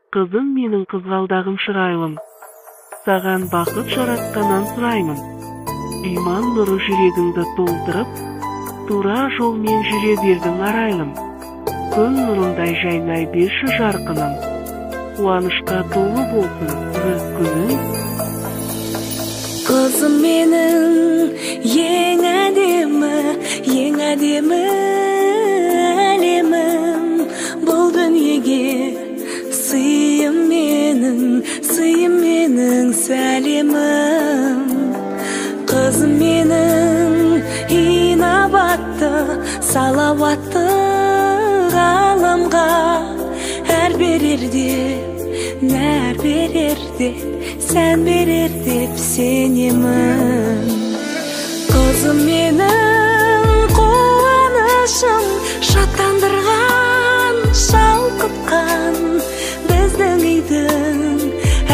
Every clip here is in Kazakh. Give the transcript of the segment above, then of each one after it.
Қызым менің, қызғалдағым, шырайлым. Саған бақыт жаратқаннан сұраймын. Иман нұры жүрегіңді толтырып, тура жолмен жүре бердің, арайлым. Күн нұрындай жайнай берші жарқыным. Қуанышқа толы болсын күнің. Қызым менің ең әдемі, ең әдемі әлемім. Бұл дүниеге сыйым менің, сыйым менің сәлемім. Қызым менің инабатты, салауатты ғаламға әр берер деп, нәр берер деп, сән берер деп сенемін. Қызым менің қуанышым, шаттандырған, шалқытқан біздің үйдің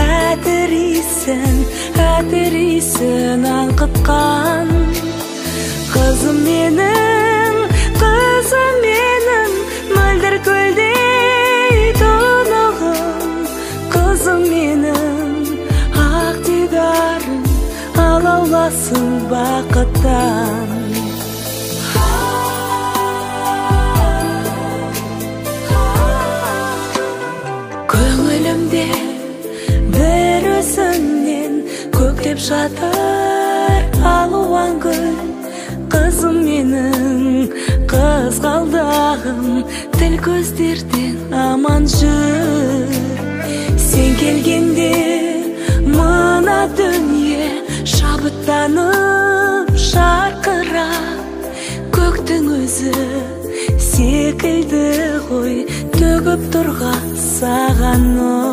әтір иісін, әтір иісін аңқытқан. Қызым менің, қызым менің, мөлдір көлдей тұнығым. Қызым менің ақ дидарым, алауласын бақыттан. Көңілімде бір өзіңнен көктеп жатыр алуан гүл. Қызым менің, қызғалдағым, тіл көздерден аман жүр. Сен келгенде мына дүние шабыттанып жарқырап, көктің өзі секілді ғой төгіп тұрған саған нұр.